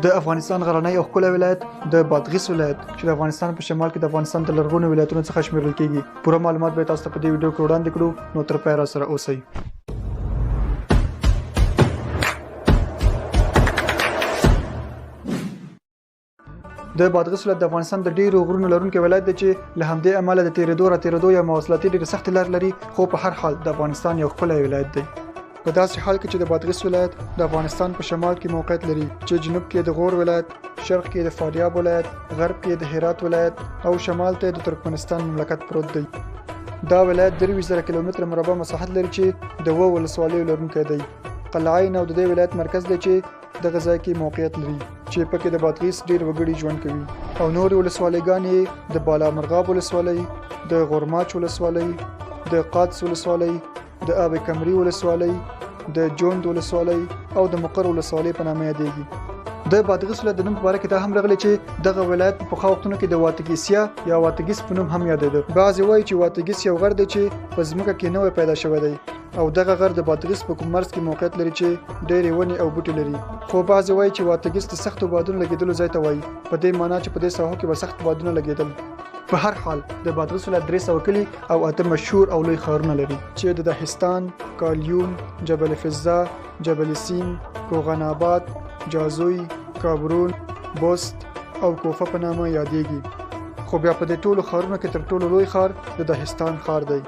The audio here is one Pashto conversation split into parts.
د افغانستان غرنی او ښکلی ولایت د بادغیس ولایت چې د افغانستان په شمال کې د افغانستان د لرغونو ولایتونو څخه شمیرل کیږي. پوره معلومات به تاسو ته په دې ویډیو کې وړاندې کړو، نو تر پایه راسره اوسئ. د بادغیس ولایت د افغانستان د ډیرو غرونو لرونکی ولایت دی چې له همدې امله د تیریدو را تیریدو یا مواصلاتي ډیرې سختې لارې لري، خو په هر حال د افغانستان یو ښکلی ولایت دی. په داسې حال کې چې د بادغیس ولایت د افغانستان په شمال کې موقعیت لري چې جنوب کې د غور ولایت، شرق کې د فاریاب ولایت، غرب کې د هرات ولایت او شمال ته د ترکمنستان مملکت پروت دی. دا ولایت 23,000 کیلومتره مربع مساحت لري چې د 7 ولسوالیو لرونکی دی. قلعه نو د دې ولایت مرکز دی چې دغه ځای کې موقعیت لري چې پکې د بادغیس ډیر وګړي ژوند کوي او نورې ولسوالۍ د بالا مرغاب ولسوالۍ، د غورماچ ولسوالۍ، د قادس ولسوالۍ، د آب کمري ولسوالۍ، د جوند ولسوالۍ او د مقر ولسوالۍ په نامه یادېږي. د بادغیس ولایت د نوم په باره کې دا هم راغلي چې دغه ولایت په پخوا وختونو کې د واتګیسیا یا واتګیس په نوم هم یادېده. بعضې وایي چې واتګیس یو غر دی چې په ځمکه کې نوی پیدا شوی دی او دغه غر د بادغیس په کوم مرز کې موقعیت لري چې ډېرې ونې او بوټي لري. خو بعضې وایي چې واتګیس د سختو بادونو لګېدلو ځای ته وایي، په دې معنا چې په دې ساحو کې به سخت بادونه لګېدل. په هر حال د بادغیس ولایت 300 کلي او 8 مشهور او لوی ښارونه لري چې د دهستان، کالیون، جبل فضه، جبل سیم، کوغن آباد، جازوی، کابرون، بست او کوفه په نامه یادېږي. خو بیا په دې ټولو ښارونو کې تر ټولو لوی ښار د دهستان ښار دی.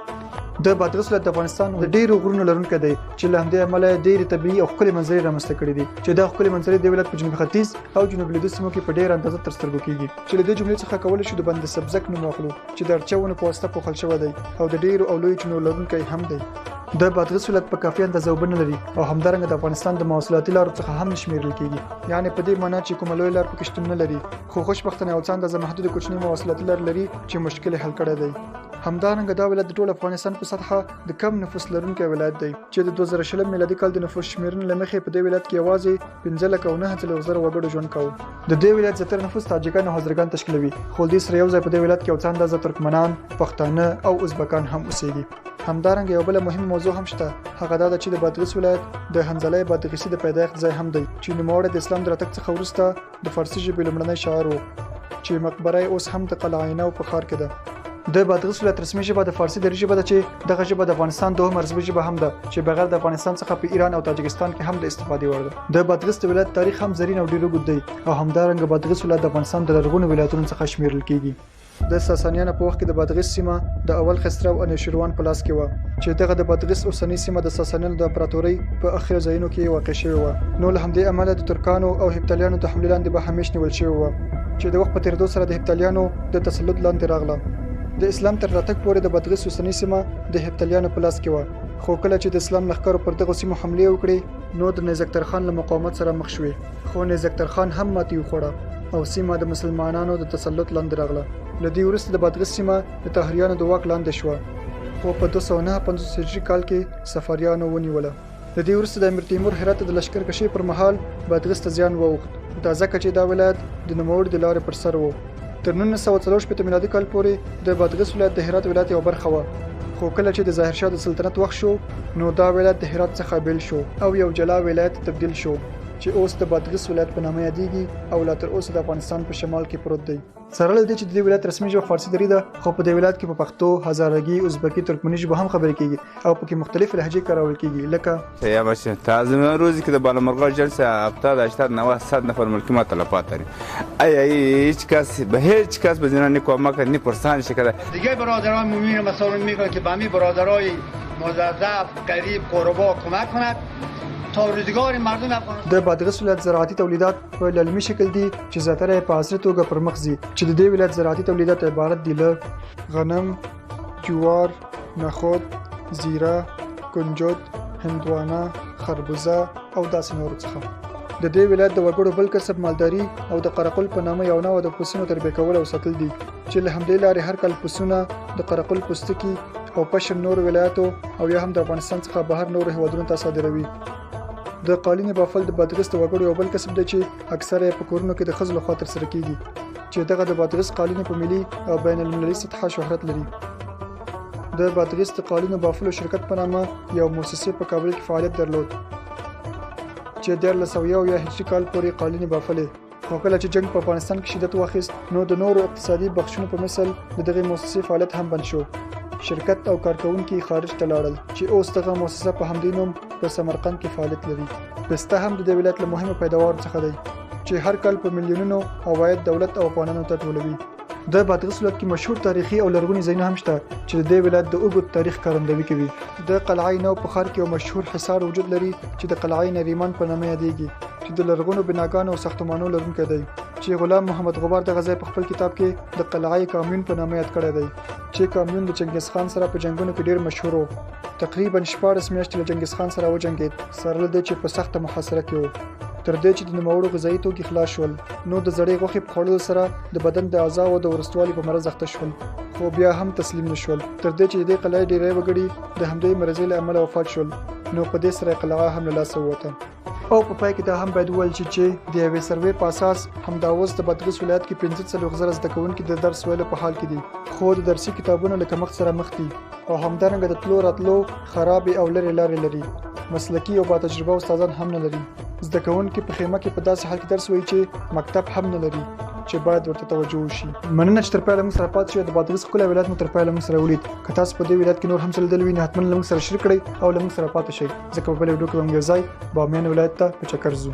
د بادغیس ولایت د افغانستان د ډېرو غرونو لرونکی دی چې له همدې امله یې ډېرې طبیعي او ښکلې منظرې رامنځته کړې دي چې دا ښکلې منظرې د ولایت په جنوب ختیځ او جنوب لویدیځ سیمو کې په ډېره اندازه تر سترګو کېږي چې له دې جملې څخه کولی شو د بند سبزک نوم واخلو چې د ارچه ونو په واسطه پوښل شوی دی او د ډېرو او لویو چینو لرونکی هم دی. د بادغیس ولایت په کافي اندازه اوبه نه لري او همدارنګه د افغانستان د مواصلاتي لارو څخه هم نه شمیرل کیږي، یعنې په دې معنی چې کومه لویه لار پکې شتون نه لري، خو خوشبختانه یو څه اندازه محدودې کوچنۍ مواصلاتي لارې لري چې مشکل یې حل کړی دی. همدارنګه دا ولایت د ټول افغانستان په سطحه د کم نفوس لرونکی ولایت دی چې د 2020 میلادي کال د نفوس شمیرنې له مخې په دې ولایت کې یوازې 5,49,000 وګړو ژوند کاوه. د دې ولایت زیاتره نفوس تاجکان او هزارګان تشکیلوي، خو له دې سره یو ځای په دې ولایت کې یو څه اندازه ترکمنان، پښتانه او ازبکان هم اوسېږي. همدارنګه یو بله مهمه موضوع هم شته، هغه دا ده چې د بادغیس ولایت د حنظله بادغیسي د پیدایښت ځای هم دی چې نوموړی د اسلام د راتګ څخه وروسته د فارسي ژبې لومړنی شاعر و چې مقبره یې اوس هم د قلعه نو په ښار کې ده. د بادغیس ولایت رسمي ژبه د فارسي دري ژبه ده چې دغه ژبه د افغانستان دوهمه رسمي ژبه هم ده چې بغیر د افغانستان څخه په ایران او تاجکستان کې هم د استفادې وړ ده. د بادغیس د ولایت تاریخ هم زرین او ډیر اوږد دی او همدارنګه بادغیس ولایت د افغانستان د لرغونو ولایتونو څخه شمیرل کیږي. د ساسانیانو په وخت کې د بادغیس سیمه د اول خسرو انوشیروان په لاس کې وه چې دغه د بادغیس اوسنۍ سیمه د ساسانیانو د امپراتورۍ په اخرو ځایونو کې واقع شوې وه، نو له همدې امله د ترکانو او هپتالیانو د حملې لاندې به همیش نیول شوې وه چې د وخت په تېرېدو سره د هپتالیانو د تسلط لاندې راغله. د اسلام تر راتګ پورې د بادغیس اوسنۍ سیمه د هپتالیانو په لاس کې وه، خو کله چې د اسلام لښکرو پر دغو سیمو حملې وکړې نو د نیزکترخان له مقاومت سره مخ شوې، خو نیزکترخان هم ماتې وخوړه او سیمه د مسلمانانو د تسلط لاندې راغله. له دې وروسته د بادغیس سیمه د طاهریانو د واک لاندې شوه، خو په 259 هجري کال کې صفاریانو ونیوله. له دې وروسته د امیر تیمور هرات ته د لشکر کشۍ پر مهال بادغیس ته زیان واوښت، دا ځکه چې دا ولایت د نوموړي د لارې پر سر و. تر 1964 میلادي کال پورې د بادغیس ولایت د هرات ولایت یوه برخه وه، خو کله چې د ظاهرشاه د سلطنت وخت شو نو دا ولایت د هرات څخه بېل شو او یو جلا ولایت ته تبدیل شو چې اوس د بادغیس ولایت په نامه یادېږي او لا تر اوسه د افغانستان په شمال کې پروت دی. سره له دې چې د دې ولایت رسمي ژبه فارسي دري ده، خو په دې ولایت کې په پښتو، هزارګي، ازبکي، ترکمني ژبو هم خبرې کېږي او پکې مختلفې لهجې کارول کېږي لکه. یا باشه تا از روزی که در بالامرغا جلسه 70 80 90 100 نفر ملکی ما تلفات داریم. ای هیچ کس به هیچ کس به زینا نی کمک نی پرسان شکل. دیگه برادران مومن مسائل میگن که به می برادرای مضعف غریب قربا کمک کند تا روزگار مردم افغانستان. د بادغیس ولایت زراعتي تولیدات په للمي شکل دي چې زیاتره یې په عصري توګه پر مخ ځي چې د دې ولایت زراعتي تولیدات عبارت دي له غنم، جوار، نخود، زیره، کنجد، هندوانه، خربوزه او داسې نورو څخه. د دې ولایت د وګړو بل کسب مالداري او د قرقل په نامه یو نوع د پسونو تربیه کول او ساتل دي چې له همدې لارې هر کال پسونه د قرقل پوستکي او پشم نورو ولایاتو او یا هم د افغانستان څخه بهر نورو هیوادونو ته صادروي. د قالینې بافل د بادغیس د وګړو یو بل کسب دی چې اکثره یې په کورونو کې د ښځو لخوا ترسره کیږي چې دغه د بادغیس قالینې په ملي او بین المللي سطحه شهرت لري. د بادغیس د قالینو بافلو شرکت په نامه یو موسسې په کابل کې فعالیت درلود. چې 1371 هجري کال پورې قالینې بافلې. خو کله چې جنګ په افغانستان کې شدت واخیست، نو د نورو اقتصادي بخشونو په مثل د دغې موسسې فعالیت هم بند شو. شرکت او کارکوونکي خارج ته لاړل، چې اوس دغه موسسه په همدې نوم په سمرقند کې فعالیت لري. پسته هم د دې ولایت له مهمو پیداوارو څخه دی، چې هر کال په میلیونونو عواید دولت او افغانانو ته ټولوي. د بادغیس ولایت کې مشهور تاریخي او لرغوني ځایونه هم شته، چې د دې ولایت د اوږد تاریخ ښکارندوي کوي. د قلعه نو په ښار کې یو مشهور حصار وجود لري، چې د قلعه نریمان په نامه یادېږي، چې د لرغونو بناګانو او ساختمانو لرونکی دی، چې غلام محمد غبار دغه ځای په خپل کتاب کې د قلعه کامیون په نامه یاد کړی دی، چې کامیون د چنګیز خان سره په جنګونو کې ډیر مشهور و. تقریبا 16 میاشتې له چنګیز خان سره وجنګید، سره له دې چې په سخته محاصره کې و. تر دې چې د نوموړو غذایي توکي خلاص شول، نو د زړې غوښې په خوړلو سره د بدن د اعضاوو د ورستوالي په مرض اخته شول، خو بیا هم تسلیم نه شول، تر دې چې د دې قلعې ډیری وګړي د همدې مرضۍ له امله وفات شول، نو په دې سره قلعه هم له لاسه ووته. او په پای کې دا هم باید وویل شي، چې د یوې سروې په اساس همدا اوس د بادغیس ولایت کې 45 زره زده کوونکي د درس ویلو په حال کې دي، خو د درسي کتابونو له کمښت سره مخ دي او همدارنګه د تلو راتلو خرابې او لرې لارې لري، مسلکي او با تجربه استادان هم نه لري. زده کوونکي په خیمه کې په داسې حال کې درس وایي چې مکتب هم نه لري، چې باید ورته توجه وشي. مننه چې تر پایه له موږ سره پاتې شئ. د بادغیس ښکلی ولایت مو تر پایه له موږ سره ولید. که تاسو په دې ولایت کې نور هم څه لیدل وي، نو حتما له موږ سره شریک کړئ او له موږ سره پاتې شئ، ځکه په بله ویډیو کې به موږ یو ځای بامیان ولایت ته په چکر ځو.